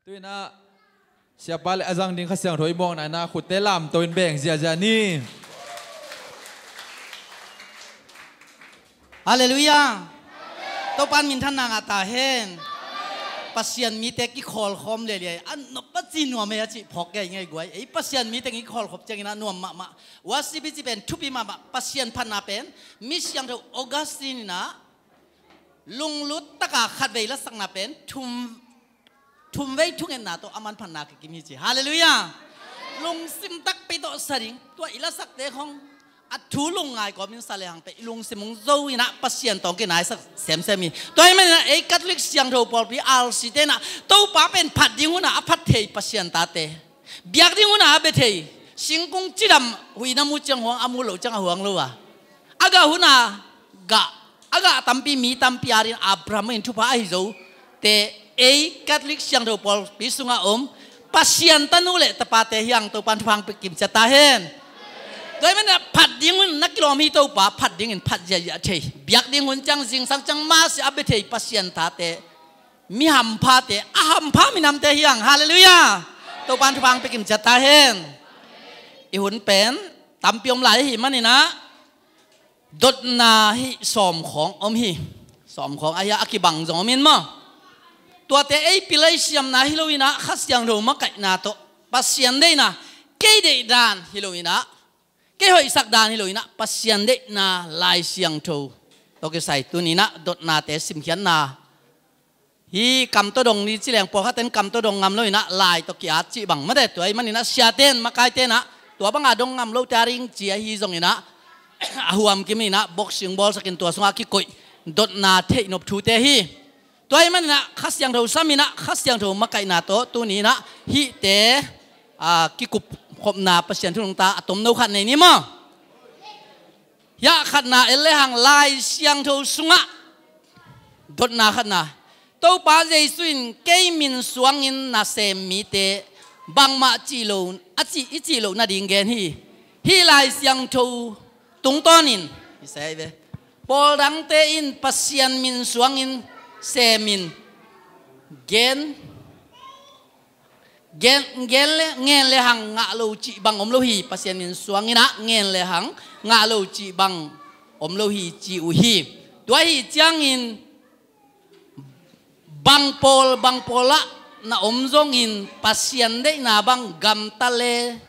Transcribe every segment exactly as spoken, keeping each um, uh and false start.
Tu-in ah siapa le a zang ding Kha Siangtho i muakna in ah khutte lamto in beng ziahziah ni. Halleluiah. Topa'n minthanna ngah ta hen. Pasian mite kikholkhawm liailiai a nop a ci nuam ei a cih phawk kei ngei guai. Ei Pasian mite kikholkhop ciangin ah nuam mahmah. Worship i cih pen thupi mahmah. Pasian phatna pen mi siangtho Augustine in ah lunglut taka khatvei lasakna pen thum thumvei thungetna tawh a manphatna kikim hi ci. Halleluiah. Lungsim takpi tawh sa ding. Tua i lasakte khong a thu lungngai kawmin sa lehang pen i lungsim hong zo in ah Pasian tawh kinaisat semsem hi. Tua ahih manin ah ei Catholic siangtho pawlpi R C te in ah Topa pen phat ding hun ah a phat thei Pasian tate, biak ding hun ah a bia thei, singkung cidam huihna mu ciang huang, a mu loh ciang a huang lo a, a gah hun ah gah, a gah tampi, mi tampi adingin Abraham in thupha ahi zo te, ei Catholic siangtho pawlpi sungah om Pasian tanu le tapate hi hang. Topa'n thupha hong pia kimciat ta hen. Tua ahih manin ah phat ding hun na kilawm hi. Topa phat dingin phat ziahziah thei. Biak ding hun ciang, zingsang ciang mah si a bia thei Pasian tate, mi hamphate, a hampha minamte hi hang. Halleluiah. Topa'n thupha hong pia kimciat ta hen. I hun pen tampi om lai ahih manin ah dotna hih sawm khawng om hi. Sawm khawng ahi a, a kibang zong om in maw. Tuate ei pilai siamna hi lo in ah Kha Siangtho makaihna tawh Pasian deihna, kei deih dan hi lo in ah, kei hoihsak dan hi lo in ah Pasian deihna Lai Siangtho tawh kisai tuni in ah dotnate simkhiatna. Hih kam tawh dong ni ci leng pawlkhat ten kam tawh dong ngam lo in ah lai tawh ki-at cih bang mate. Tua ahih manin ah siate in, makaite in ah tua banga dong ngam lote ading ci ahi zongin ah a huam kim in ah boxing bawlsakin tua sungah kikoih dotna theihnop thute hi. Tua ahih manin ah Kha Siangtho sam in ah Kha Siangtho makaihna tawh tuni in ah hihte, a, kikupkhopna Pasian thu nungta a tomno khat nei ni maw. Hiah khatna en lehang Lai Siangtho sungah dotna khatna, Topa Jesu in kei min suangin na sem mite bangmah cih lo, a cih, i cih loh nading gen hi. Hih Lai Siangtho tungtawnin, i sai ve, pawl dangte in Pasian min suangin semin gen gen, gen le, ngen le hang ngah lo cih bang om lo hi. Pasian min suangin ah ngen le hang ngah lo cih bang om lo hi ci uh hi. Tua ahi ciangin bang pawl bang pawl ah na om zongin Pasian deihna bang gamta le,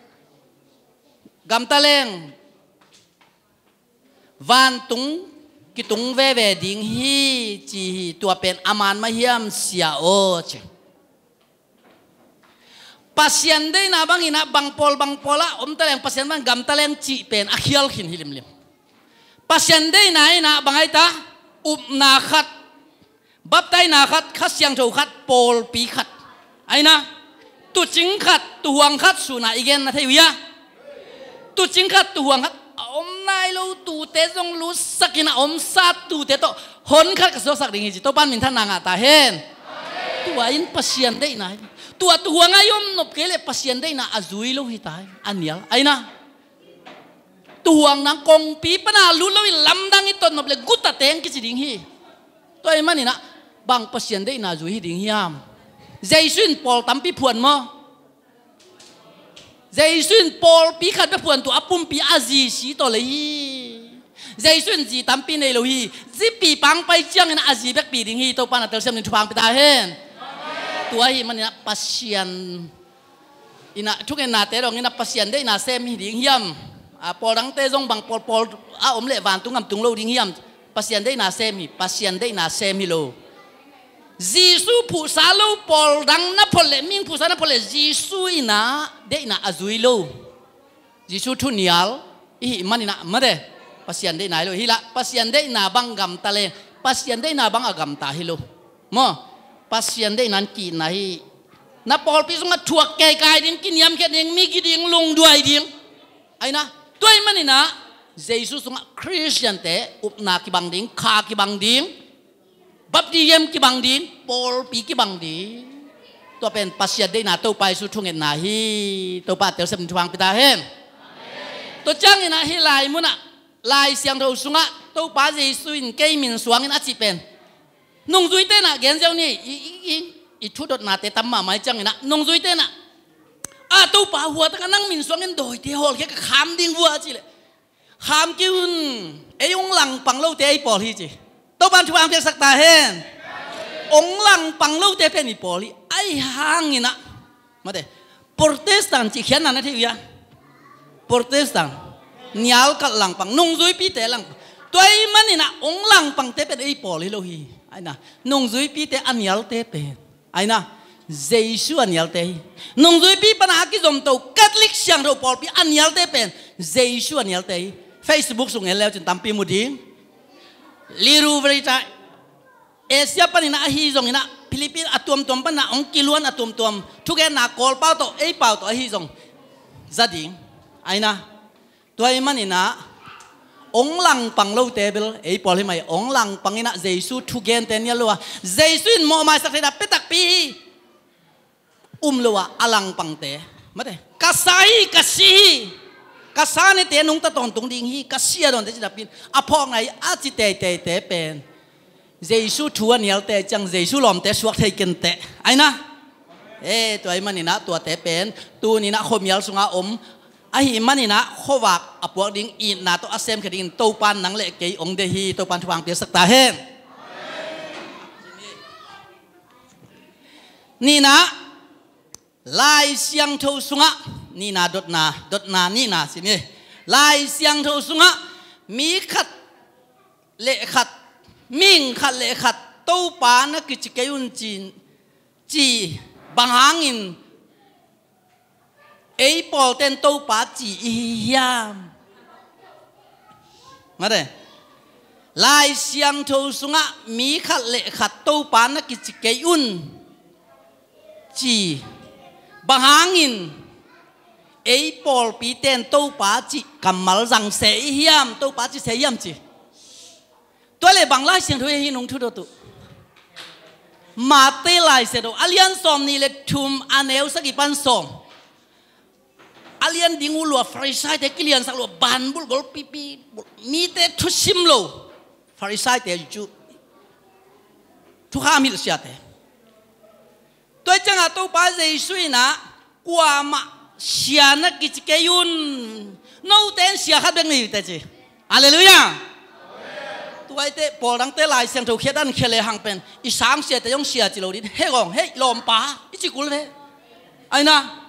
gamta leng vantung kitung veve ding hi ci hi. Tua pen a man mah hiam sia aw ci. Pasian deihna bangin ah bang pawl bang pawl ah om taleng, Pasian bang gamta leng cih pen a khial khin hi limlim. Pasian deihna in ah bang ahi ta, upna khat, baptaina khat, Kha Siangtho khat, pawlpi khat. Aina, tuucing khat, tuuhuang khat, sun a i gen na thei uh hia? Tuucing khat, tuuhuang khat, a om nai lo tuute zong lutsakin a om sat tuute tawh hon khat ka suaksak ding hi ci. Topa'n minthanna ngah ta hen. Tua in Pasian deihna hi. Tua tuuhuang a i om nop kei leh Pasian deihna a zui lo hi ta hi. A nial. Aina, tuuhuang nang kongpi pana lut loin lamdang i tot nop leh guta teng kici ding hi. Tua ahih manin ah bang Pasian deihna zui hi ding hiam? Jesu in pawl tampi phuan maw? Jesu in pawlpi khat bek phuan, tua a pumpi a zi si tawh lei hi. Jesu in zi tampi nei lo hi. Zipi pang pai ciangin a zi bekpi ding hi. Topa'n a telsiam ding thupha hong pia ta hen. Tua ahih manin ah Pasian in ah thungennate dongin ah Pasian deihna sem hi ding hiam? A, pawl dangte zong bang pawl pawl a om leh vantung gam tung lo ding hiam? Pasian deihna sem hi, Pasian deihna sem hi lo. Jesu phuhsa lo pawl dang na phot leh, mihing phuhsa na phot leh Jesu in ah deihna a zui lo. Jesu thu nial i hih manin ah mate, Pasian deihna hi lo. Hi lah, Pasian deihna bang gamta leng, Pasian deihna bang a gamta hi lo. Maw, Pasian deihna in ki-itna hi. Na pawlpi sungah thuak keikai ding, kiniamkhiat ding, mi gi ding, lungduai ding. Aina, tua ahih manin ah Jesu sungah Khristiante upna kibang ding, kha kibang ding, baptism kibang ding, pawlpi kibang ding. Tua pen Pasian deihna, Topa Jesu thungetna hi. Topa a telsiam ding thupha hong pia ta hen. Tua ciangin ah hih lai munah Lai Siangtho sungah Topa Jesu in kei min suangin a cih pen nungzuite in ah gen ziau ni. I, i, i, i thudotnate tam mahmah i cianginah nungzuite inah, a Topa, hua takah nang min suangin dawite hawlkhia ka kham ding vua a cih leh, kham kei un, ei hong langpang lote ei pawl hi ci. Topa in thupha piaksak ta hen. Hong langpang lote pen i pawl hi. Ahi hanginah, mate, Protestant cih khiatna na thei uh hia? Protestant, nial kalh langpang, nungzuipite langpang. Tua ahih maninah hong langpangte pen ei pawl hi lo hi. Aina, nungzuipite a nialte pen, aina, Jesu a nialte hi. Nungzuipi pana a kizomto Catholic siangtho pawlpi a nialte pen Jesu a nialte hi. Facebook sung en leu cin tampi mu ding. Liru Verita, Asia paninah ahi zonginah, Philippine a tuamtuam paninah hong kiluan a tuamtuam thugenna Kawlpau tawh, ei pau tawh ahi zong za ding. Aina, tua ahih maninah hong langpang lote bel ei pawl hi mai. Hong langpanginah Jesu thugente nial lo a, Jesu in mawhmaisak theihna pia takpi hi. Um lo a, a langpangte, mate, ka sa hi, ka si hi, ka sa nite nungta tawntung ding hi, ka si a dawnte ci napi in, a phawkna hi a ci teiteite pen Jesu thu a nialte ciang Jesu lawmte suak thei kenteh. Aina, e, tua ahih maninah tuate pen tuninah khuamial sunga om ahih maninah khuavak a puak ding itna tawh a semkhia dingin Topa in nang le kei hong deih hi. Topa in thupha piaksak ta hen. Nihna, Lai Siangtho sungah, nihna dotna, dotna nihna ci ni. Lai Siangtho sungah mi khat le khat, mihing khat le khat Topa na kici kei un ci, ci bang hangin ei pawlte in Topa ci i hi hiam? Mate, Lai Siangtho sungah mi khat le khat Topa na kici kei un ci bang hangin ei pawlpite in Topa cih kammal zang se i hiam, Topa ci se hiam ci. Tua le bang Lai Siangtho hi hong thudot uh? Mate Lai Siangtho a lian sawmnih le thum, a neu sagih pan sawm. A lian ding uh lua, Farisaite kiliansak lua, banbulh golpipi, mite thusim lo, Farisaite cu thukham hilh siate. Tua ciangah Topa Jesu inah, kuamah sia na kici kei un, note in sia khat bek nei uh teh ci. Halleluiah. Tua ahih teh pawl dangte Lai Siangtho khiat an khia le hang pen i sangsiate zong sia ci lo ding. Hei gawng, hei lawmpa, i ci kul ve. Aina,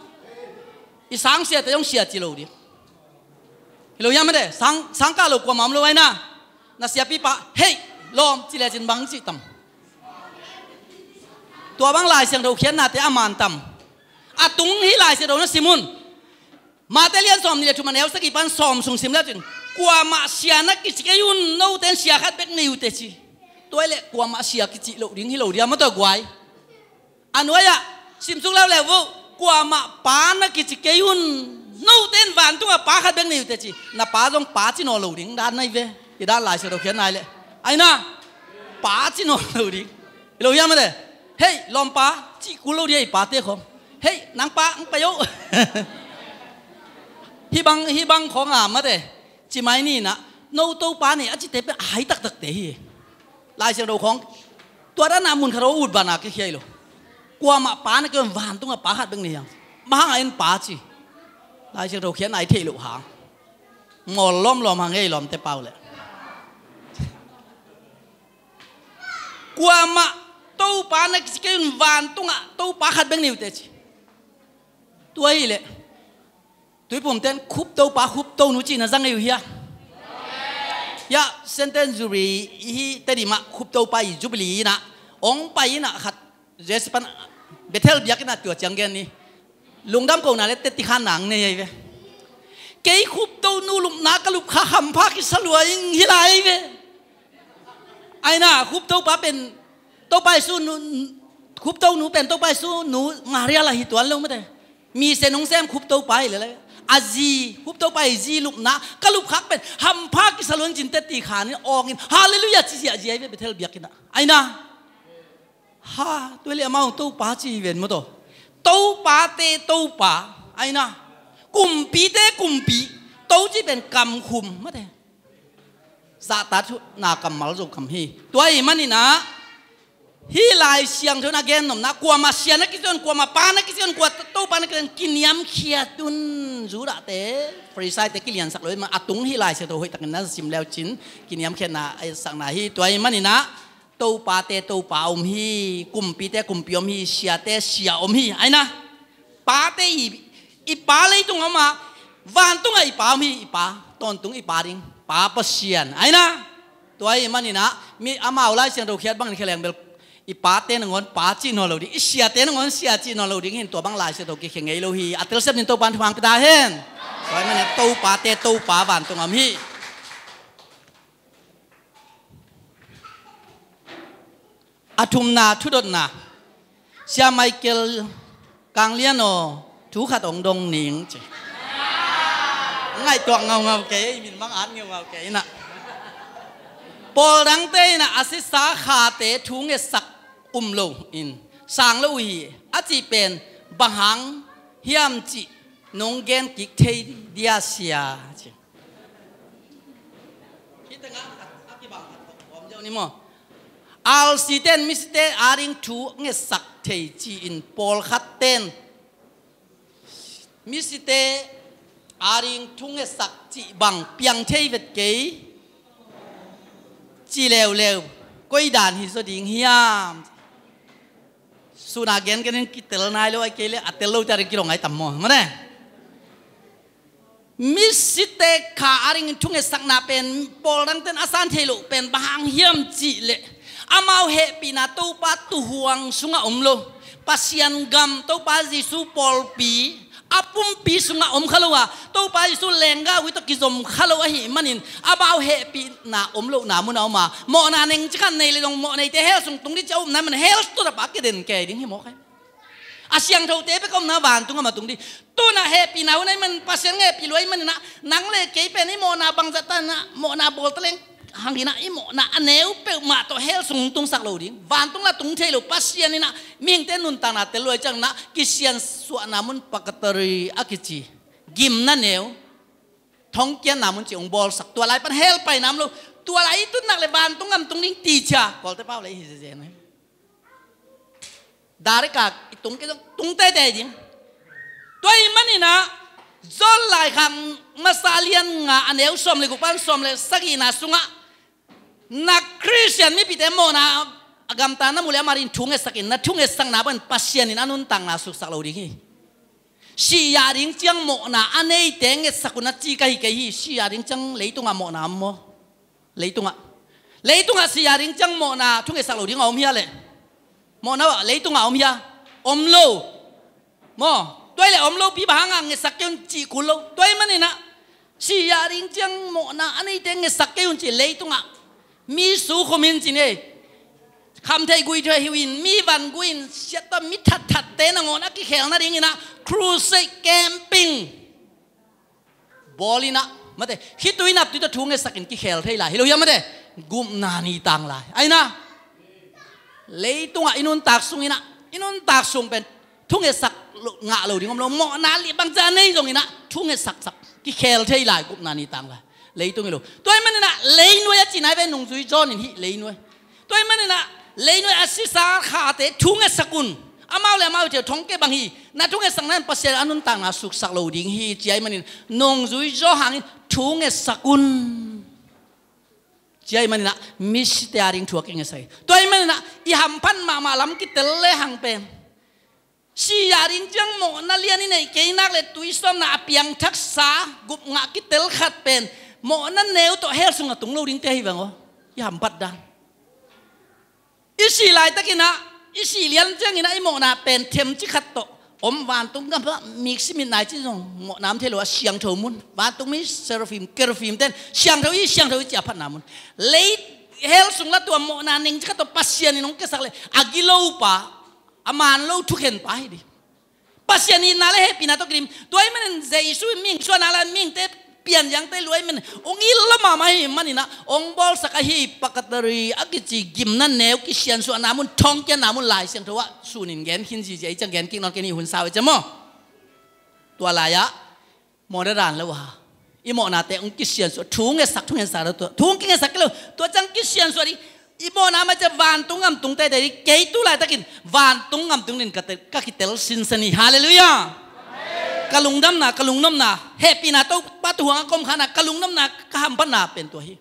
i sangsiate zong sia ci lo ding. Hi lo hiam, mate, sang, sangkah lo kuamah om lo aina. Na siapipa, hei lawm, ci lecin bang ci tam? Tua bang Lai Siangtho khiatnate a man tam? A tung hih Lai Siangtho na sim un. Mate lian sawmnih le thum, a neu sagih pan sawm sung sim lecin, kuamah sia na kici kei un, note in sia khat bek nei uh teh ci. Tua ahih leh kuamah sia kici loh ding hi lo dia, mate guai. A nuai-ah simsuk leuleu uh, kuamah pa na kici kei un, note in vantungah pa khat bek nei uh teh ci. Na pa zong pa ci nawn lo ding dan na hi ve. Hi dan Lai Siangtho khiat nai leh, aina, pa ci nawn lo ding. Hi lo hiam, mate? Hei lawmpa, ci kul lo ding, hei pate khawng. Hei nangpa, ang pai o. Hih bang, hih bang khawng a, mate, ci mai ni inah, no Topa ni a cite pen a hai taktakte hi. Lai Siangtho khawng tua dan a mun khat a ut bana kikhia hi lo. Kuamah pa na kei un, vantungah pa khat bek nei hiam? Bang hang a en pa ci? Lai Siangtho khiatna i theih loh hang. Mawl lawmlawm hang ei lawmte pau leh. Kuamah Topa na kici kei un, vantungah Topa khat bek nei uh teh ci. Tua ahih leh Tuiphumte in Khuptopa, Khuptonu cih na za ngei uh hia? Hia, Senten Jubilee i hih Tedim ah Khuptopa i Jubilee inah hong pai inah khat J C pan Bethel biakinn ah tua ciang gen ni. Lungdam kohna le teti khan nang nei ahi ve. Kei Khuptonu lupna ka lup kha hampha kisa lua ing hi lai ahi ve. Aina, Khuptopa pen, Topa Jesu nu, Khuptonu pen Topa Jesu nu Maria lah hi tuan lo, mate. Mise nungsem Khuptopa hi lele. A zi, Khuptopa i zi lupna ka lup khak pen hampha kisa lua ing cin teti khan in awng in, Halleluiah, ci ziahziah ahi ve Bethel biakinn ah. Aina. Ha, tua leh amau Topa ci hi ven maw taw. Topate Topa, aina. Kumpite Kumpi, To cih pen kamkhum, mate. Zahtakna kammal Zokam hi. Tua ahih maninah Hih Lai Siangtho na gen nopna, kuamah sia na kici un, kuamah pa na kici un, kua Topa na kici un, kiniamkhiat un. Judahte, Farisaite kiliansak lo ahih manin a tung hih Lai Siangtho hoihtakin na sim le uh cin, kiniamkhiatna a etsakna hi. Tua ahih manin ah, topate topa om hi, kumpite kumpi om hi, siate sia om hi. Ahi na, pate i, i Pa leitung a om a, vantungah i Pa om hi, i Pa, tawntung i Pa ding, Pa Pasian. Ahi na, tua ahih manin ah, mi amau Lai Siangtho khiat bangin khia leng bel, i pate nangawn pa cih nawn lo ding, i siate nangawn sia cih nawn lo ding hi in, tua bang Lai Siangtho kikhia ngei lo hi. A telsiam dingin Topa'n thuman pia ta hen. Tua ahih manin ah topate topa vantung a om hi. A thumna, thudotna. Sia Michael Kanglian aw, thu khat hong dong ning ci. Ngaihtuah ngaungau kei, min bang at ngaungau kei na. Pawl dangte in ah a sisa khate thu ngetsak um lo in sang lo uh hi, a cih pen bang hang hiam cih nong gen kik thei dia sia ci. Hih tengah khat, a kibang khat tawh om deuh ni maw? R C ten misite ading thu ngetsak thei ci-in pawlkhat ten misite ading thu ngetsak cih bang piang thei vet kei ci leuleu, koi dan hi zaw ding hiam? Suna gen gen in kitel nai lo, ahih kei leh a tel lote ading kidong ngai tam maw, mane? Misite kha adingin thu ngetsakna pen pawl dangten a san thei loh pen bang hang hiam cih leh, amau hehpihna Topa tuuhuang sungah om lo. Pasian gam, Topa Jesu pawlpi, a pumpi sungah om kha lo a, Topa Jesu lenggah uh tawh kizom kha lo ahih manin, amau hehpihna om lohna munah om a, mawhna neng cikhat nei leh zong mawh neite hell sung tung ding ci a upna ahih manin hell tutap a kiden kei ding hi mawk hi. A siangthote bek a omna vantung a mah tung ding. Tu-in ah hehpihna hun ahih manin, Pasian hehpih lua ahih manin ah, nang le kei pen i mawhna bangzah ta in ah, mawhna bawl ta leng hangin ah, i mawhna a neu peuhmah tawh hell sung tungsak lo ding. Vantung lah tung thei lo, Pasian in ah mihingte nuntakna tel lua ahih ciangin ah, kisiansuahna mun purgatory a kici, gimna neu, thongkiatna mun ci hong bawlsak. Tua lai pan hell paina om lo. Tua lai i tun nak leh vantung gam tung ding ti cia, Kawlte pau leh hi zezen hi. Direct a i tung kei zong tung teitei ding. Tua ahih manin ah, John laikhak masa lian nga a neu sawm le guk pan sawm le sagihna sungah, na Khristian mipite mawhna a gamta na muh leh amah adingin thu ngetsak in, na thu ngetsakna bangin Pasian in a nuntakna suksak lo ding hi. Sih a ding ciang mawhna a neite ngetsak un a ci ka hi kei hi. Sih a ding ciang leitungah mawhna om maw? Leitungah. Leitungah sih a ding ciang mawhna thu ngetsak lo ding a om hia leh? Mawhna leitungah om hia? Om lo. Maw? Tua ahih leh om lopi bang hangah ngetsak kei un cih kul lo. Tua ahih manin ah, sih a ding ciang mawhna a neite ngetsak kei un cih leitungah. Mi sukhum in ci ni. Khamtheih guihtheih hi uh in, mi van guih in, siatta mi thatthatte nangawn a kikhel nadingin ah, crusade, camping bawl in ah, mate, khitui naptui tawh thu ngetsak in kikhel thei lai. Hi lo hiam mate? Gupna ni tang lai. Ahi na, leitungah i nuntak sungin ah, i nuntak sung pen thu ngetsak lo, ngah lo ding om lo. Mawhna lian bangzah nei zongin ah, thu ngetsaksak, kikhel thei lai, gupna ni tang lai. Leitung hi lo. Tua ahih manin ah, leinuai a cihna hi ve, nungzui John in hih leinuai. Tua ahih manin ah, leinuai a sisa khate thu ngetsak un. Amau le amau hi thei uh, thongkia bang hi. Na thu ngetsakna in Pasian a nuntakna suksak lo ding hi, ci ahih manin, nungzui John hangin thu ngetsak un, ci ahih manin ah, misite a ding thu a kingetsak hi. Tua ahih manin ah, i hamphat mahmah lam kitel lehang pen, sih a ding ciang mawhna lian i neih kei nak leh, tuisawpna a piangthaksa gupna kitel khat pen, mawhna neu tawh hell sungah tung lo dingte hi vang aw. I hamphat dan. I sih laitakin ah, i sih lian ciangin ah, i mawhna pen themcik khat tawh om, vantung gam ah miksi mit nai ci zong mawhna om thei lo a, siangtho mun. Vantung mi seraphim, keraphim ten siangtho hi, siangtho hi ci a phatna mun. Lei hell sung lah tua mawhna nengcik khat tawh Pasian in hong kiasak leh, a gilopa, a man lo thukhenpa hi ding. Pasian itna le hehpihna tawh kidim. Tua ahih manin Jesu in mihing suahna la, mihingte pianziangte lua ahih manin, hong it lua mahmah ahih manin ah, hong bawlsak ahi purgatory a kici gimna neu, kisiansuahna mun, thongkiatna mun, Lai Siangtho ah sunin gen khin ziahziah, i ciang gen kik nawn kei ni, hun sau i ciang maw. Tua lai-ah mawhna dan lo a, i mawhnate hong kisiansuah, thu ngetsak, thu ngetsak lo, tua thu hong kingetsak kei lo, tua ciang kisiansuah ding. I mawhna mah ciah vantung gam tung teitei ding, kei tu laitakin vantung gam tung ding ka te-, ka kitel sinsen hi. Halleluiah. Ka lungdamna, ka lungnopna, hehpihna Topa tuuhuang a ka om kha-in ah ka lungnopna, ka hamphatna pen tua hi.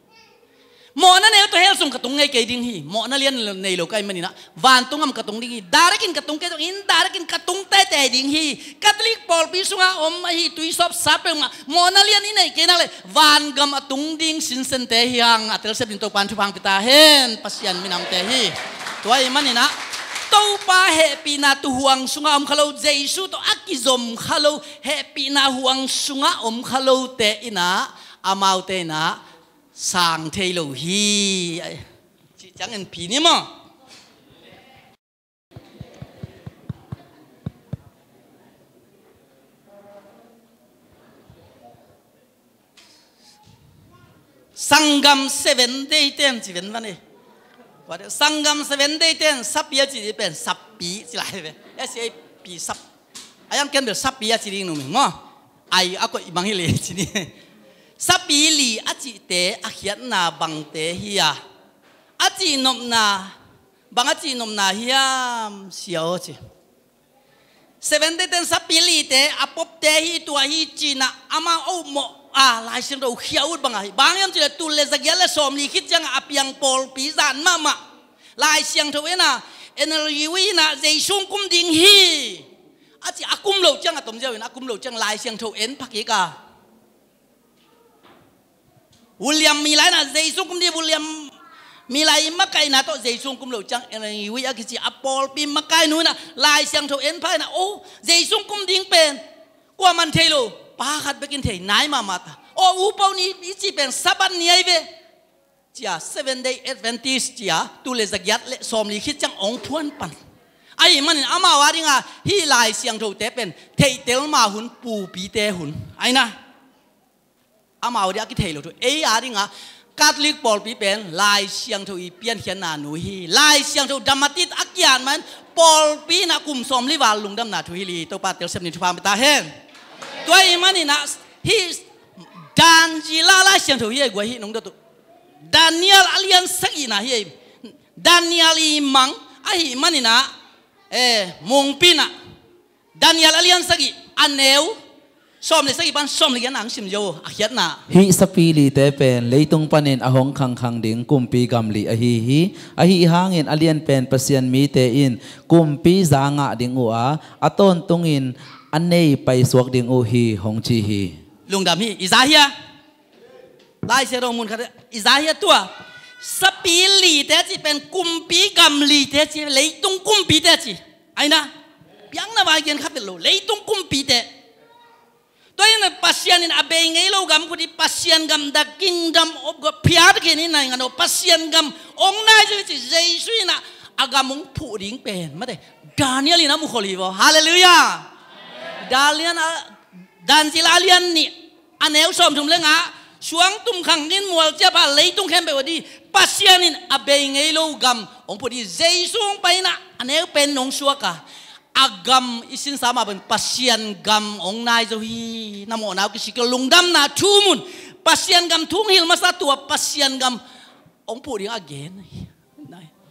Mawhna neu tawh hell sung ka tung ngei kei ding hi. Mawhna lian nei lo ka hih manin ah vantung gam ka tung ding hi. Direct in ka tung kei zongin, indirect in ka tung teitei ding hi. Catholic pawlpi sungah om ahi tuisawpsa peuhmah mawhna lian i neih kei nak leh vangam a tung ding sinsente hi hang. A telsiam dingin Topa'n thupha hong pia ta hen. Pasian minamte hi. Tua ahih manin ah Topa hehpihna tuuhuang sungah om kha lo, Jesu tawh a kizom kha lo, hehpihna huang sungah om kha lote in ah, amaute in ah sang thei lo hi. Cih ciangin phi ni maw? Sanggam Seven Day ten ci ven van e. Sanggam Seven Day ten sapi a ci ding pen sapi ci lai ve. S A P, sap. A yang ken bel sapi a ci ding nung maw. Ai a koih bang hi le ci ni. Sapi li a cihte a khiatna bangte hi a, a cihnopna, bang a cihnopna hiam, Sia aw ci. Seven Day ten sapi lite a popte hi, tua hi ci-in ah amau a upmawh a Lai Siangtho khia ut bang ahi. Bang hiam cih leh tul le zagiat le sawmli khit ciangah a piang pawlpi zan mahmah Lai Siangtho en a, Ellen White in ah Jesu hong kum ding hi a ci, a kum loh ciang, a tomziau in a kum loh ciang Lai Siangtho en pha kik a. William Miller in ah Jesu hong kum ding, William Miller i makaihna tawh Jesu hong kum loh ciang Ellen White a kici a pawlpi makaihnu in ah Lai Siangtho en pha in ah, oh, Jesu hong kum ding pen kuaman thei lo, pa khat bekin thei nai mahmah ta. Oh, upau ni i cih pen Sabbath ni ahi ve. Cia Seven Day Adventist cia tul le zagiat le sawmli khit ciang hong phuan pan. Ahih manin amau a dingah hih Lai Siangthote pen theihtel ma hun, pupite hun ahi na. Amau ding a kithei lo thu. Ei a dingah Catholic pawlpi pen Lai Siangtho i piankhiatna nu hi. Lai Siangtho damatit a kiat man pawlpi in ah kum sawmli val lungdamna thu hi li. Topa telsiam ni, thupha hong pia ta hen. Tua ahih manin ah hih Daniel a Lai Siangtho hi ei guai, hih nong dot uh. Daniel a lian sagihna hi ei. Daniel i mang ahih manin ah, eh, mungpi in ah Daniel a lian sagih, a neu sawm le sagih pan sawm le giat na hong sim zo, a khiatna. Hih sapi lite pen leitung panin a hong khangkhang ding kumpi gam li ahi hi. Ahi hangin a lianpen Pasian mite in kumpi za ngah ding uh a, a tawntungin a nei paisuak ding uh hi, hong ci hi. Lungdam hi. I za hia? Lai Siangtho mun khat i za hia tua? Sapi lite cih pen kumpi gam lite ci, leitung kumpite ci. Ahi na, piakna vai gen kha peuh lo, leitung kumpite. Tua in Pasian in a bei ngei lo gam phuh ding, Pasian gam, the kingdom of God, phiat khin in naingan aw, Pasian gam hong nai zo hi ci. Jesu in ah a gam hong phuh ding pen mate Daniel in a mukhol hi vaw. Halleluiah. Daniel a, Daniel a lian nih, a neu sawmthum le nga, suang tum khang in mual ciah pha, leitung khempeuh a di, Pasian in a bei ngei lo gam hong phuh ding. Jesu hong pai in ah a neu pen hong suak a, a gam i sinsa mah bangin Pasian gam hong nai zo hi. Na mawhna uh kisik lo, lungdamna thu mun, Pasian gam thu hong hilh masa, tua Pasian gam hong phuh ding a gen hi.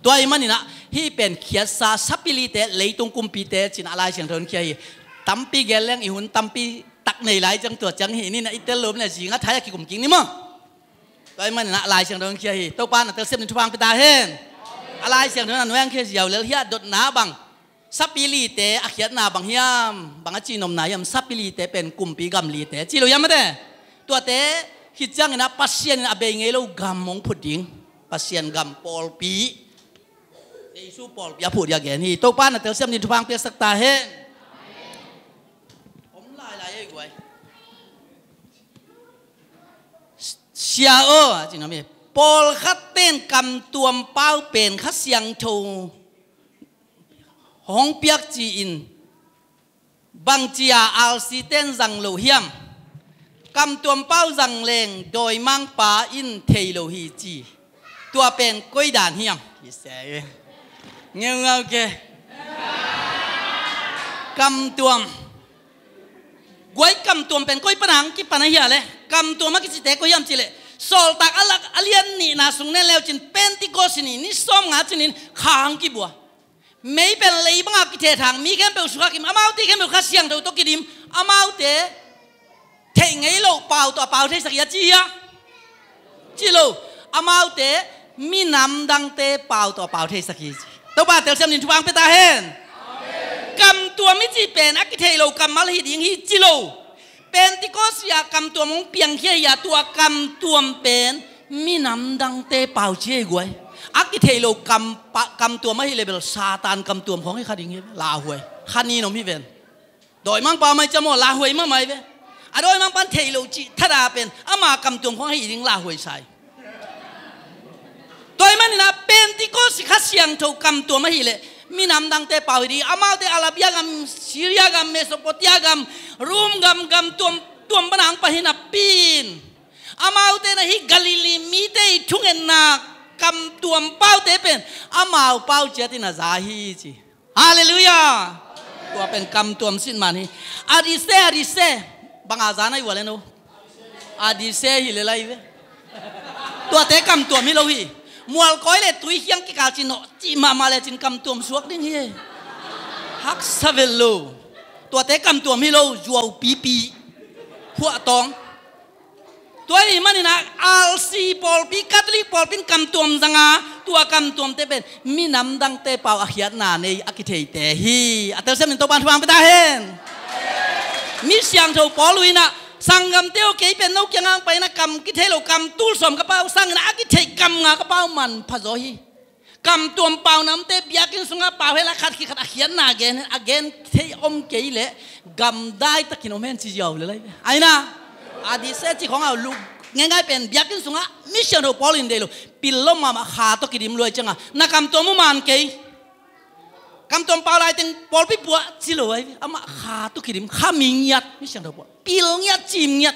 Tua ahih manin ah hih pen khiatsa sapi lite, leitung kumpite ci-in a Lai Siangtho in khia hi. Tampi gen leng i hun tampi tak nei lai ciang, tua ciang hih ni-in ah i tel lo om leh zinga thai a kikum kik ni maw. Tua ahih manin ah Lai Siangtho in khia hi. Topa na telsiam ni, thupha hong pia ta hen. A Lai Siangtho in a nuai hong khia ziau lel hi a, dotna bang, sapi lite a khiatna bang hiam, bang a cihnopna hiam, sapi lite pen kumpi gam lite ci lo hiam mate. Tuate khit ciangin ah Pasian in a bei ngei lo gam hong phuh ding, Pasian gam, pawlpi, Jesu pawlpi a phuh ding a gen hi. Topa na telsiam ni, thupha hong piaksak ta hen. Om lailai ei guai. Sia aw, a ci nuam hi. Pawlkhat ten kamtuam pau pen Kha Siangtho hong piak ci-in bangci-a R C ten zang lo hiam? Kamtuam pau zang leng dawimangpa in thei lo hi ci. Tua pen koi dan hiam? Ngeungau ke. Kamtuam. Guai, kamtuam pen koi pan hong kipan ahia leh? Kamtuam a kicite koi hiam cih leh Sawltak a lak a lian nihna sung nen leu cin Pentecost ni, ni sawmnga cinin khang kibua. Mei pen lei banga kithethang, mi khempeuh sukha kim, amaute khempeuh Kha Siangtho tawh kidim, amaute theih ngei loh pau tawh a pau theisak hi a ci hi a. Ci lo, amaute minam dangte pau tawh a pau theisak hi ci. Topa telsiam nin thupha pia ta hen. Kamtuam i cih pen a kitheih loh kammal hi ding hi ci lo. Pentecost a kamtuam hong piangkhia hi a, tua kamtuam pen minam dangte pau ci hi guai. A kitheih loh kam, pa, kamtuam ahi leh bel Satan kamtuam khawng hi kha ding hi, lauhuai. Kha nin om hi ven. Dawimangpa mai ciam aw, lauhuai mahmah hi ve. A dawimangpa'n theih loh cih thadah pen ama kamtuam khawng ahi ding lauhuai sa hi. Tua ahih manin ah Pentecost Kha Siangtho kamtuam ahih leh minam dangte pau hi ding. Amaute Arabia gam, Syria gam, Mesopotamia gam, Rom gam, gam tuam, tuam pana hong pai hi napi in, amaute na hih Galilee mite i thungetna kamtuam paute pen amau pau ciatin a za hi ci. Halleluiah. Tua pen kamtuam sin man hi. Adise, adise. Banga za na hi ua le no? Adise hi le lai ve. Tuate kamtuam hi lo hi. Mualkawi le tuikhiang kikal cin nawh cih mahmah le cin kamtuam suak ding hi. Haksa vel lo. Tuate kamtuam hi lo, zuau pipi. Huahtawng. Tua ahih manin ah R C pawlpi, Catholic pawlpi in kamtuam zang a, tua kamtuamte pen minam dangte pau a khiatna nei a kitheite hi. A telsiam nin Topa'n thupha pia ta hen. Mi siangtho Paul in ah, sanggamte aw, kei pen no kiangah hong pai in ah kam kitheih loh kam tul sawm ka pau sangin ah a kitheih kam nga ka pau manpha zaw hi. Kamtuam pau namte biakinn sungah pau hen la, khat khit khat a khiatna gen hen, a gen thei om kei leh gamdai takin om hen ci ziau le lai ve. Aina, adise ci khawng a luk ngeingai pen biakinn sungah mi siangtho Paul in deih lo, pil lo mahmah, kha tawh kidim lua ahih ciangah, na kamtuam uh man kei. Kamtuam pau lai teng pawlpi pua ci lo ai ve. Amah kha tawh kidim, kha mi ngiat, mi siangtho Paul. Pil ngiat, cim ngiat.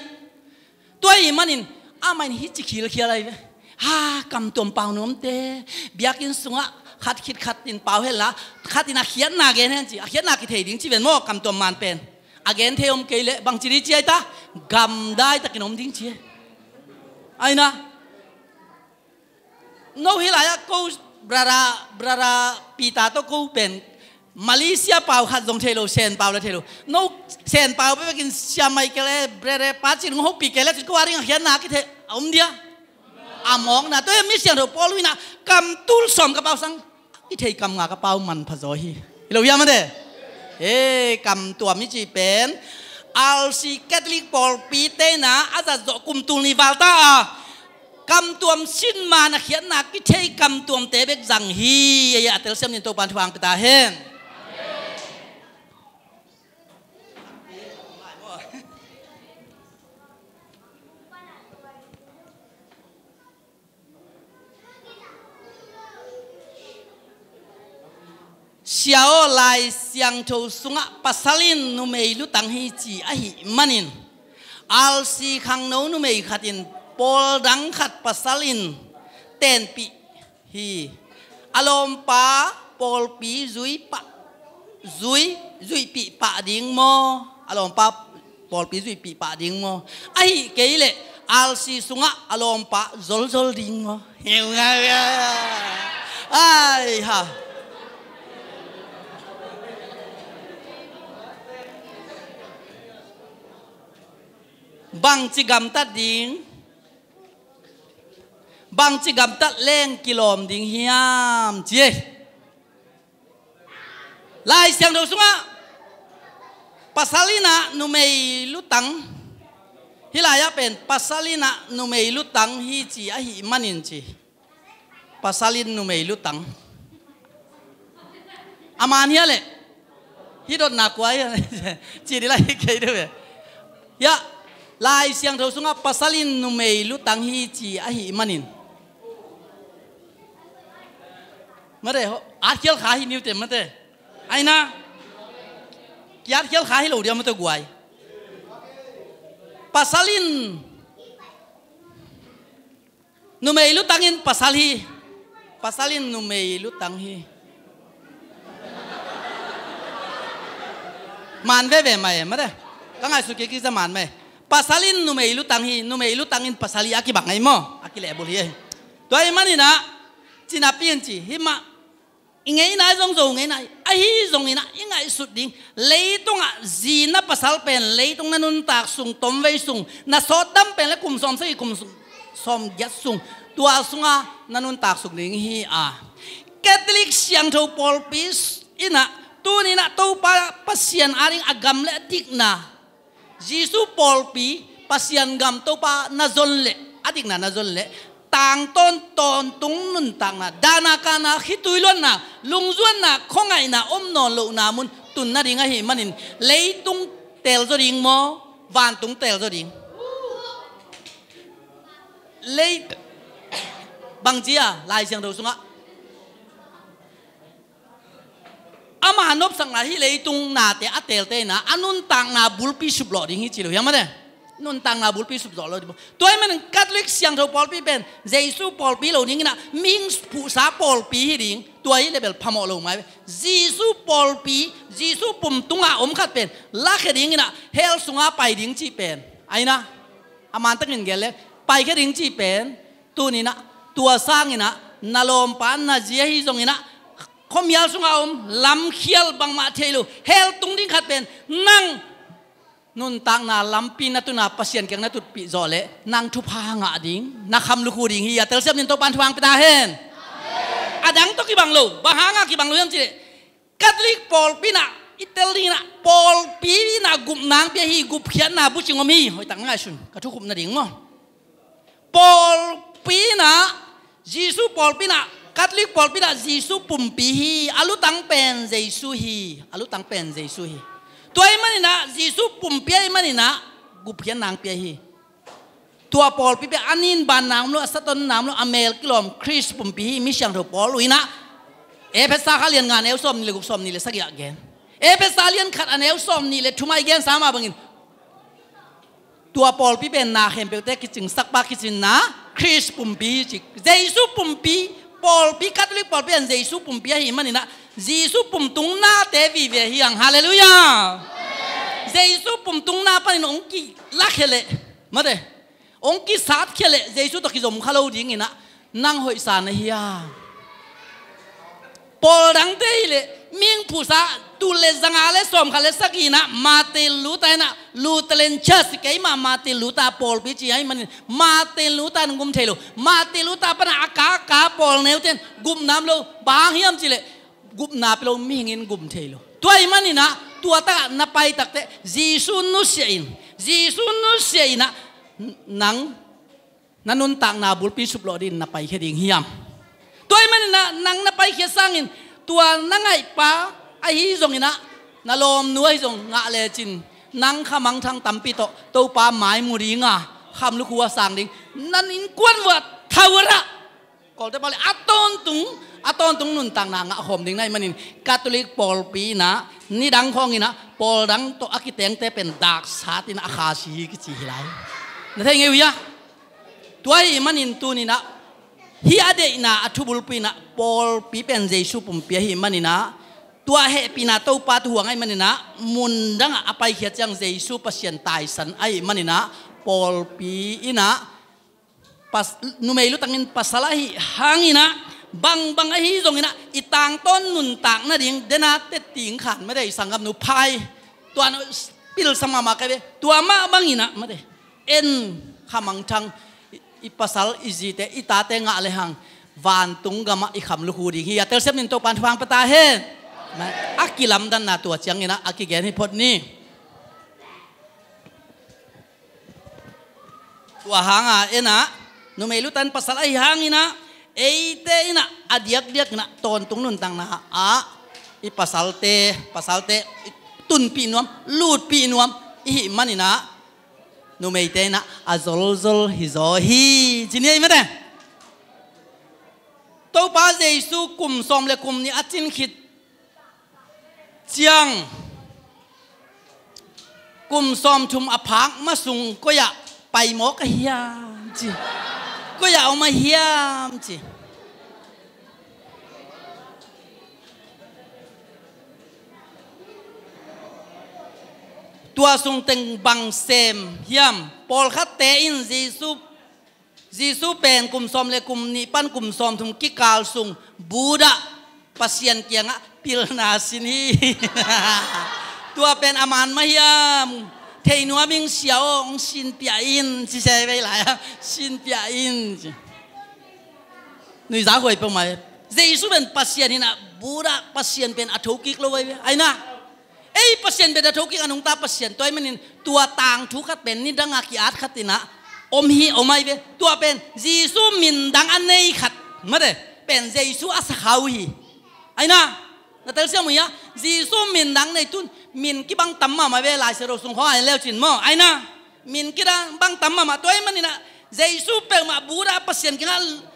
Tua ahih manin amah in hih ci khilkhial ahi ve. Ha, kamtuam pau nuamte biakinn sungah khat khit khat in pau hen la, khat in a khiatna gen hen ci. A khiatna kithei ding ci ven maw, kamtuam man pen. A gen thei om kei leh bangci ding ci ai ta? Gamdai takin om ding ci. Aina. No hih lai-ah ko brother, brother Peter tawh ko pen Malaysia pau khat zong thei lo, Sen pau le thei lo. No Sen pau bekin Sia Michael e, brother Pa Cin hong hopih kei le cin ko a ding a khiatna kithei a om dia. A mawkna tawh mi siangtho Paul in ah kam tul sawm ka pau sang kithei kam nga ka pau manpha zaw hi. Hi lo hiam a de? He, kamtuam i cih pen R C Catholic pawlpite in ah a zat zawh kum tul nih val ta a, kamtuam sin man a khiatna kithei kamtuamte bek zang hi. A telsiam nin Topa'n thupha pia ta hen. Sia aw, Lai Siangtho sungah pasal in numei lutang hi ci ahih manin, R C khangno numei khat in pawl dang khat pasal in tenpih hi. A lawmpa pawlpi zui pah, zui, zuihpih pah ding maw? A lawmpa pawlpi zuihpih pah ding maw? Ahih kei leh R C sungah a lawmpa zolzol ding maw? Ai ha. Bangci gamtat ding, bangci gamtat leng kilawm ding hiam ci e. Lai Siangtho sungah pasal in ah numei lutang, hih lai-ah pen pasal in ah numei lutang hi ci ahih manin ci. Pasal in numei lutang. A man hia leh? Hih dotna kua hia? Ci dih lai kei deuh ve. Hia, Lai Siangtho sungah pasal in numei lutang hi ci ahih manin. Mate, ho, atkhial kha hi niute mate. Aina. Kiatkhial kha hi lo dia mate guai. Pasal in numei lutang in pasal hi. Pasal in numei lutang hi. Man veve mai mate. Ka ngaihsut kik kik za man mai. Pasal in numei lutang hi, numei lutang in pasal hi a kibang ahi maw? A kilehbulh hi ahi. Tua ahih manin ah, cinapi in ci hi mah. I ngeina zong Zo ngeina hi, ahi zongin ah i ngaihsut ding, leitungah zi na pasal pen leitung na nuntak sung, tomvei sung, na sawtdam pen le kum sawmsagih, kum sawmgiat sung, tua sungah na nuntak sung ding hi a. Catholic siangtho pawlpi in ah tuni in ah Topa Pasian ading a gam le a dikna, Jesu pawlpi, Pasian gam Topa na zon leh, a dikna na zon leh, tangtawn tawntung nuntakna, dahna kahna, khitui luanna, lungzuanna, khuangaihna om nawn lohna mun tun nading ahih manin, leitung teel zaw ding maw, vantung teel zaw ding? Lei, bangci a, Lai Siangtho sungah ama nopsakna hih leitung nate a teelte in ah a nuntakna bulpi suplawh ding hi ci lo hiam mate? Nuntakna bulpi suplawh lo ding maw? Tua ahih manin Catholic siangtho pawlpi pen Jesu pawlpi lo ding in ah mihing phuhsa pawlpi hi ding. Tua hi leh bel phamawh lo mai ve. Jesu pawlpi, Jesu pum tungah om khat pen lakhia ding in ah hell sungah pai ding cih pen, a in ah a mantakin gen leh, paikhia ding cih pen, tuni in ah tua sangin ah na lawmpa na zi ahi zongin ah khuamial sungah om, lamkhial, bangmah thei lo, hell tung ding khat pen nang nuntakna lampi na tun a Pasian kiang na tutpih zawh leh nang thupha ngah ding, na kham lukhu ding hi a, telsiam in Topa'n thupha hong pia ta hen. A dang tawh kibang lo, bang hangah kibang lo hiam cih leh, Catholic pawlpi in ah i tel ding in ah pawlpi in ah gupna hong pia hi, gupkhiatna bucing om hi. Hoihtak ngaihsun, ka thukhupna ding maw? Pawlpi in ah, Jesu pawlpi in ah, Catholic pawlpi in ah Jesu pumpi hi, a lutang pen Jesu hi, a lutang pen Jesu hi. Tua ahih manin ah Jesu pumpi ahih manin ah gupkhiatna hong pia hi. Tua pawlpi pen a nin banna om lo, a satonna om lo, a mel kilawm Khrist pumpi hi, mi siangtho Paul in ah Efesa kha lian nga neu sawmnih le guk, sawmnih le sagih ah gen. Efesa lian khat a neu sawmnih le thum ah i gensa mah bangin, tua pawlpi pen na khempeuhte kicingsakpa kicinna Khrist pumpi hi ci. Jesu pumpi, pawlpi, Catholic pawlpi pen Jesu pumpi ahih manin ah Jesu pumtung nate vive hi hang. Halleluiah. Jesu pumtung na panin hong kilakhia leh, mate, hong kisatkhia leh Jesu tawh kizom kha lo ding in ah nang hoihsa na hi a. Pawl dangte hi leh, mihing phuhsa tul le zanga le sawmkhat le sagih in ah Martin Luther in ah, Lutheran Church, keimah Martin Luther pawlpi ci ahih manin Martin Luther in gum thei lo. Martin Luther pan ah a ka, a ka pawl neute in gupna om lo, bang hang hiam cih leh gupna pia lo mihing in gum thei lo. Tua ahih manin ah tua takah na pai takteh Jesu nusia in, Jesu nusia in ah nang na nuntakna bulpi suplawh dingin na paikhia ding hiam? Tua ahih manin ah nang na paikhiat sangin tua na ngaihpa ahi zongin ah na lawmnu ahi zong ngah lecin nang khamangthang tampi tawh Topa mai mu ding a, kham lukhu a sang ding, na innkuan vuah thau a rah. Kawlte pau le a tawntung, a tawntung nuntakna ngah khawm ding na hih manin Catholic pawlpi in ah nidang khawngin ah pawl dang tawh a kitengte pen daksat in ah a khasi hi kici hi lai. Na thei ngei uh hia? Tua ahih manin tuni in ah hih a deihna a thubulpih in ah pawlpi pen Jesu pumpi ahih manin ah tua hehpihna Topa tuuhuang ahih manin ah mundangah a paikhiat ciang Jesu Pasian taisan ahih manin ah pawlpi in ah pas-, numei lutangin pasal ahih hangin ah bangbang ahi zongin ah i tangtawn nuntak nading dena tetting khan mate, i sanggamnu phai, tua no pilsa mahmah kai ve, tua mah bangin ah mate, en khamangthang, i, i pasal i zite i tate ngah lehang vantung gamah i kham lukhu ding hi a, telsiam in Topa'n thupha hong pia ta hen. A kilamdanna tua ciangin ah a kigen hi phot ni. Tua hanga en ah numei lutang pasal ahih hangin ah eite in ah a diakdiak in ah tawntung nuntakna ah i pasalte, pasalte i tunpih nuam, lutpih nuam i hih manin ah numeite in ah a zolzol hi zaw hi ci ni ei mate. Topa Jesu kum sawm le kum nih a cin khit ciang kum sawmthum a phak ma sung koi-ah pai mawk a hiam ci, koi-ah om a hiam ci. Tua sung teng bang sem hiam? Pawlkhatte in Jesu, Jesu pen kum sawm le kum nih pan kum sawm thum kikal sung Buddha Pasian kiangah pilna sin hi. Tua pen a man mah hiam? Thei nuam ing sia aw, hong sinpiah in, ci se vei lai a, sinpiah in, ci. Nuihza huai peuhmah hi. Jesu pen Pasian hi-in ah, Buddha Pasian pen a thokik lo ahi ve. Ahi na, ei Pasian pen a thokik, a nungta Pasian. Tua ahih manin tua tangthu khat pen nidang a ki-at khat in ah om hi, om ahi ve. Tua pen Jesu min dang a nei khat, mate, pen Jesu a sakhau hi. Ahi na, na telsiam uh hia? Jesu min dang nei tun, min kibang tam mahmah ve, Lai Siangtho sung khawng a en le uh cin maw. Ahi na, min kibang tam mahmah. Tua ahih manin ah Jesu peuhmah, Buddha Pasian kiangah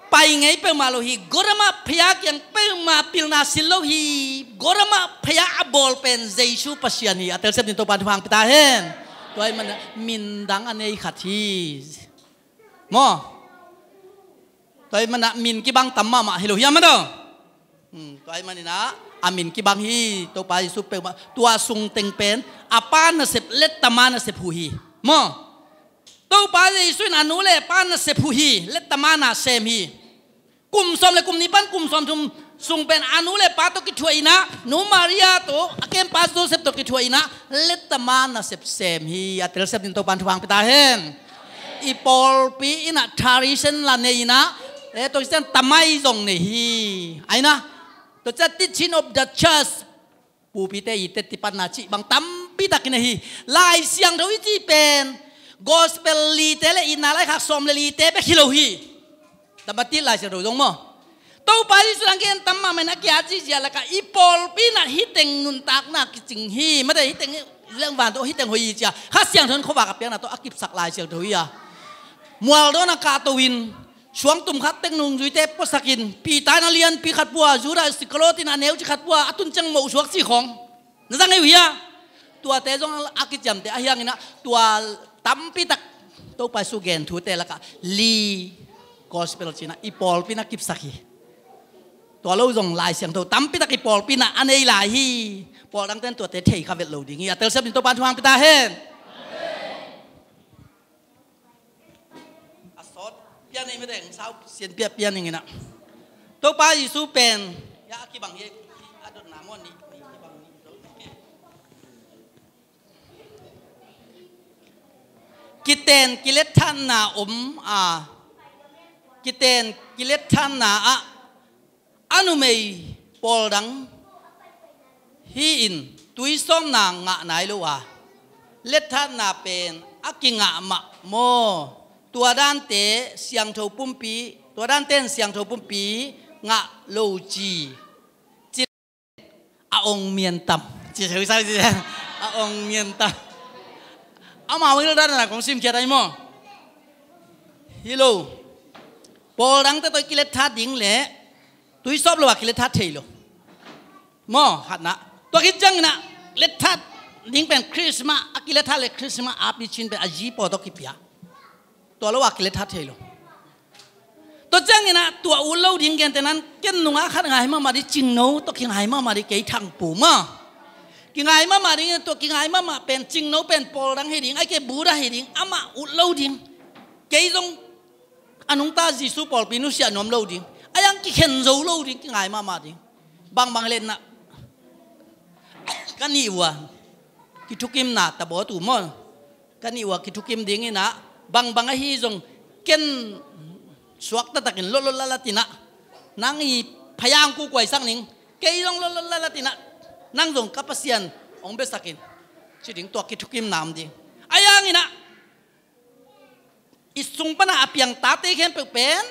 pai ngei peuhmah lo hi. Gotama phaya kiang peuhmah pilna sin lo hi. Gotama phaya a bawl pen Jesu Pasian hi. A telsiam dingin Topa'n thupha hong pia ta hen. Tua ahih manin ah min dang a nei khat hi. Maw? Tua ahih manin ah min kibang tam mahmah hi lo hiam, mate? Hmm, tua ahih manin ah a min kibang hi. Topa Jesu peuhmah, tua sung teng pen a Pa nasep, lettama nasep huh hi. Maw? Topa Jesu in a nu le pa nasep huh hi. Lettama na sem hi. Kum sawm le kum nih pan kum sawm thum sung pen a nu le pa tawh kithuah in ah, Nu Maria tawh, a kempa Joseph tawh kithuah in ah, lettama nasep sem hi. A telsiam dingin Topa'n thupha hong pia ta hen. I pawlpi in ah tradition la nei in ah, eh, tua ciang tamai zong nei hi. Ahi na, tua ciang teaching of the church, pupite i tetti panna cih bang tampi tak i nei hi. Lai Siangtho i cih pen Gospel lite le Itna Laikhak sawm le lite bek hi lo hi. Tampi tak Lai Siangtho zong maw? Topa Jesu in a gen tam mahmah in, a ki-at zihziah lakah i pawlpi in ah hih teng nuntakna kicing hi. Mate, hih teng lengvan tawh, hih teng hoih hi ci-a Kha Siangtho in khuavak a piakna tawh a kipsak Lai Siangtho hi a. Mualdawn ah kahto in, suangtum khat tek nungzuite puasak in, Peter in a lianpi khat pua, Judas Iskariot in a neuci khat pua, a tun ciang mohsuak cih khawng na zang ngei uh hia? Tuate zong a kiciamteh ahih hangin ah, tua tampi tak Topa Jesu gen thute lakah li Gospel ci-in ah i pawlpi in a kipsak hi. Tua lo zong Lai Siangtho tampi tak i pawlpi in ah a nei lai hi. Pawl dangte in tuate thei kha vet lo ding hi. A telsiam dingin Topa'n thupha hong pia ta hen. A sawt pia ni, mate, sau sian pia pia ni ngina. Topa Jesu pen, ya, a kibang hi, a dotna maw ni, ni kibang ni. Kiten kiletthatna om a, kiten kiletthatna ah a numei pawl dang hi-in tuisawpna ngah nai lo a, letthatna pen a kingah mah maw? Tua dante siangtho pumpi, tua dante in siangtho pumpi ngah lo ci. A ong mian tam. Ci, ci, ci, ci. A ong mian tam. Amau i lo dan na kong simkhiat ai maw? Hi lo. Pawl dangte tawh i kiletthat ding le tuisawp lo a kiletthat thei lo. Maw, hatna. Tua khit ciangin ah letthat ding pen Christmas, a kiletthat le Christmas a picin pen a zi pawl tawh kipia. Tua lo a kiletthat thei lo. Tua ciangin ah tua ut lo ding gente nan, ken nungah khat ngai mahmah ding, Cingno tawh kingai mahmah ding, kei Thangpu maw. Kingai mahmah ding, tua kingai mahmah pen Cingno pen pawl dang hi ding, ahih kei Buddha hi ding, amah ut lo ding. Kei zong a nungta Jesu pawlpi nusia nuam lo ding. A yang kikhen zo lo ding, kingai mahmah ding. Bangbang hi leh na, ka nih uh a kithukimna tabawtu maw? Ka nih uh a kithukim dingin ah, bangbang ahi zong ken suak taktakin lotlot latlatin ah, nang i phaya ang kukuaisak ning, kei zong lotlot latlatin ah, nang zong ka Pasian hong biasakin, ci ding, tua kithukimna om ding. A yangin ah i sung pana a piang tate khempeuh pen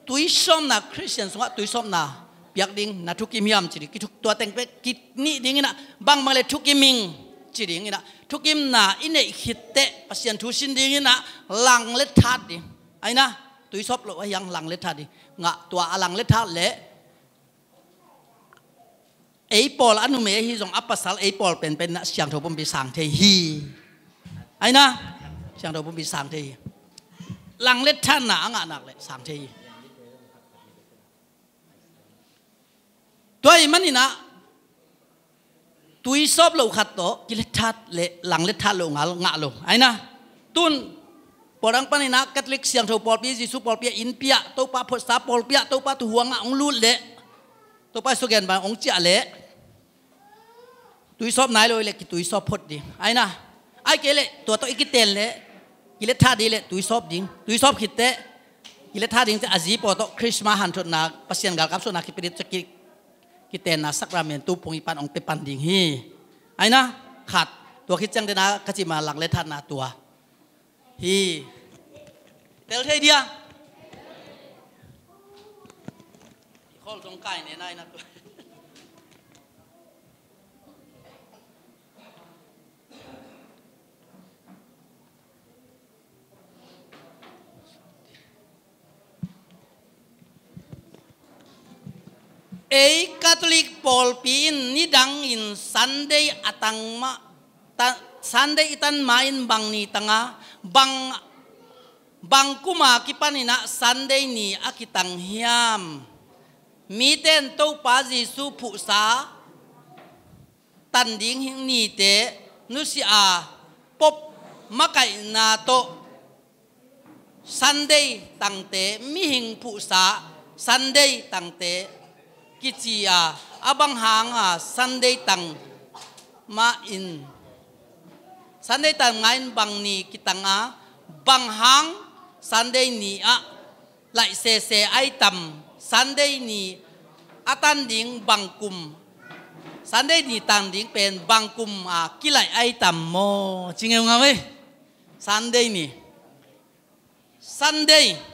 tuisawpna, Khristian sungah tuisawpna piak ding, na thukim hiam ci ding, kithuk, tua teng pek kinih dingin ah, bangbang le thukim ing ci dingin ah, thukimna i neih khit teh Pasian thu sin dingin ah, lang letthat ding. Aina, tuisawp lo ahi hang lang letthat ding. Ngah, tua a lang letthat leh ei pawl a numei ahi zong a pasal ei pawl penpen ah siangtho pumpi sang thei hi. Aina, siangtho pumpi sang thei hi. Lang letthatna a ngah nak leh sang thei hi. Tua ahih manin ah Tuisawp loh khat tawh kilethat le langlethat loh ngal ngah lo. Aina, tun, pawlrang paninah Catholic siangtho pawlpi, Jesu pawlpi ah innpi ah, Topa photsa pawlpi ah, Topa tuhuang ah hong lut leh, Topa Jesu gen bang hong ciah leh, tuisawp nai lo leh kituisawp phot ding. Aina, ai kei leh tua tawh i kiten leh, kilethat ding leh tuisawp ding. Tuisawp khit teh kilethat ding teh a zi paw tawh Christmas hanthotna, Pasian galkap suahna kipia ding teh ki kitenna sakramentu pong i pan hong pia pan ding hi. Aina, khat, tua khit ciang dena ka cih ma langlethatna tua hi. Tel thei dia? Khol zong kai ne nai na tua. Ei Catholic pawlpi in nidang in Sunday a tang mah, ta, Sunday i tan ma in bang ni tang a, bang, bang kum a kipaninah Sunday ni a kitang hiam? Mite in Topa Jesu phuhsa tan ding nite nusia a, Pope makaihna tawh Sunday tangte, mihing phuhsa Sunday tangte kici a, a bang hanga Sunday tang ma in, Sunday tang ma in bang ni kitang a, bang hang Sunday ni ah laih sese ai tam, Sunday ni a tan ding bang kum, Sunday ni tan ding pen bang kum a kilaih ai tam maw? Ci ngeungau ei. Sunday ni, Sunday.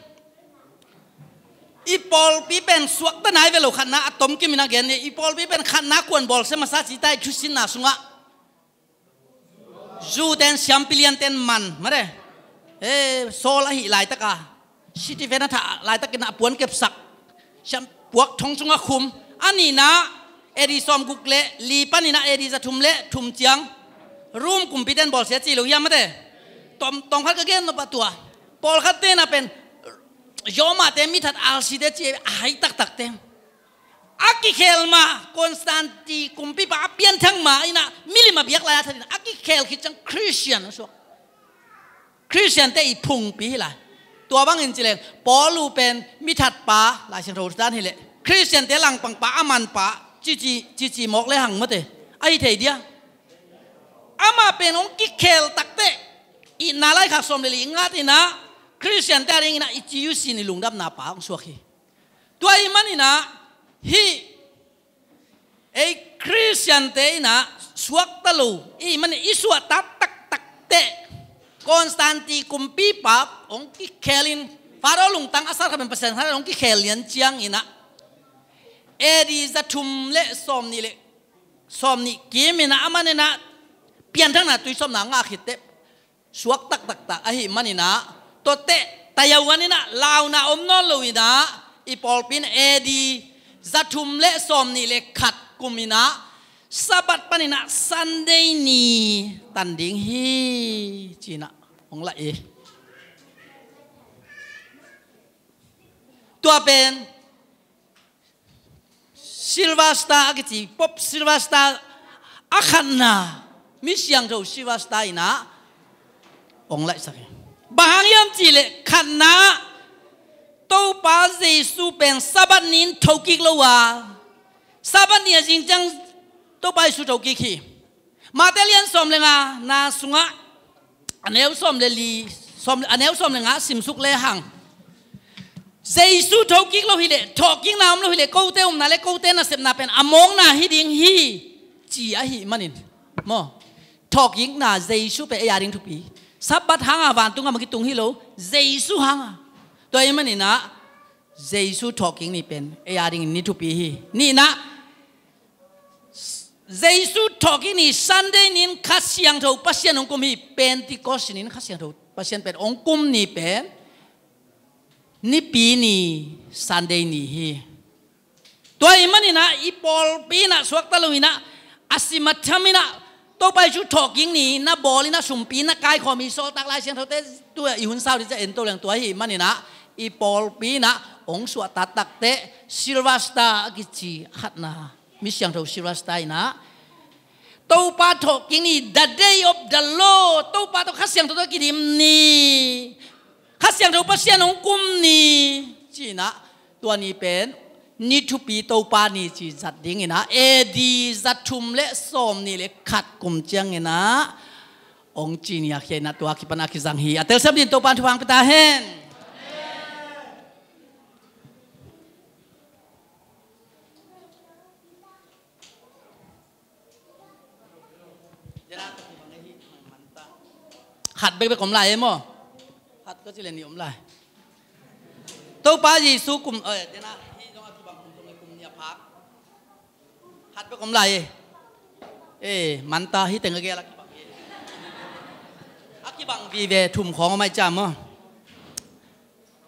I pawlpi pen suakta nai ve lo, khatna a tomkim in a gen ni. I pawlpi pen khatna kuan bawlsia masa ci ta i Khristianna sungah. Zu ten siampi lian ten man mate. Eh, Saul ahih laitaka, Stephen a thah laitakin a puan kepsak, siam puak thong sungah khum. A nihna A D sawmguk le li paninah A D za thum le thum ciang Rom kumpi ten bawlsia ci lo hiam mate? Tom, tom khat ka gen nop a tua. Pawlkhat tenah pen Roma te mithat alsite ci a hai taktak te. A kikhel mah, Constantine kumpipa a pianthak mah inah milim a biak lai a thatin a kikhel khit ciang Christian a suak. Christian te i phungpi hi lai. Tua bangin ci leng Paul uh pen mithatpa, Lai Siangtho dan hileh Christian te langpangpa, a manpa, cici, cici mawk le hang mate. Ahi thei dia? Amah pen hong kikhel takteh, itna laikhak sawm le li i ngat inah Christian te a ding inah i ci uh sin i lungdamna pa hong suak hi. Tua ahih maninah hih ei Christian te inah suakta lo i hih manin i suahta taktak teh Constantine kumpipa hong kikhel in, Faro lungtang a sat khat pen Pasian sat hong kikhel lian ciang inah A D za thum le sawm nih le sawm nih kim inah a man inah pianthakna tuisawpna ngah khit teh suak taktaktak ahih maninah, tuateh tayawan inah launa om nawn lo inah i pawlpi in A D za thum le sawm nih le khat kum inah Sabbath paninah Sunday ni tan ding hi ci-inah hong laih hi. Tua pen Sylvester a kici, Pope Sylvester a khatna, mi siangtho Sylvester inah hong laihsak hi. Bang hang hiam cihleh khatna, Topa Jesu pen Sabbath ni in thokik lo a, Sabbath ni a zing ciang Topa Jesu thokik hi. Mate lian sawm le nga na sungah a neu sawm le li, sawm, a neu sawm le nga simsuk le hang. Jesu thokik lo hileh, thawhkikna om lo hileh, kote upna le kote nasepna pen a mawkna hi ding hi, ci ahih manin maw? Thawhkikna Jesu pen ei a ding thupi. Sabbath hanga vantung a maki tung hi lo, Jesu hanga. Tua ahih maninah Jesu thawhkik ni pen ei a dingin ni thupi hi. Nihna, Jesu thawhkik ni Sunday ni in Kha Siangtho Pasian hong kum hi. Pentecost ni in Kha Siangtho Pasian pen hong kum ni pen Nipi ni, Sunday ni hi. Tua ahih maninah i pawlpi inah suakta lo inah a sim a tham inah Topa Jesu thawhkik ni na bawl inah sumpi na kaikhawm hi. Sawltak Lai Siangthote tua i hun sau ding ciah en to leng tua ahih maninah i pawlpi inah hong suahta takteh Sylvester a kici a khatna, mi siangtho Sylvester inah Topa thawhkik ni, the day of the Lord. Topa tawh Kha Siangtho tawh kidim ni. Kha Siangtho Pasian hong kum ni. Ci-in ah, tua ni pen ni thupi Topa ni ci zat dingin ah, A D za thum le sawmnih le khat kum ciangin ah hong ci ni a, khia-in ah tua kipan a kizang hi. A telsiam dingin Topa in thupha hong pia ta hen. Khat bekbek om lai e maw? Khat ka ci le nih om lai. Topa Jesu kum, eh, dena, hi zong a kibang kum zong e, kum nih a phak. Khat bek om lai e. Eh, manta hi teng a gel a kibang e. A kibang vive thum khawng om ai ciam maw?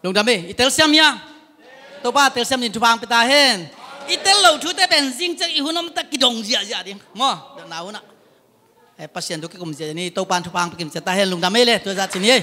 Lungdam e, i telsiam hiam? Topa telsiam dingin thupha hong pia ta hen. I tel lo thute pen zing ciang i hun om tak kidong ziahziah ding maw? Dotna hun ah. Eh, Pasian thu kikum ziahziah ni, Topa in thupha hong pia kim ciat ta hen, lungdam e le, tua zah ci ni e.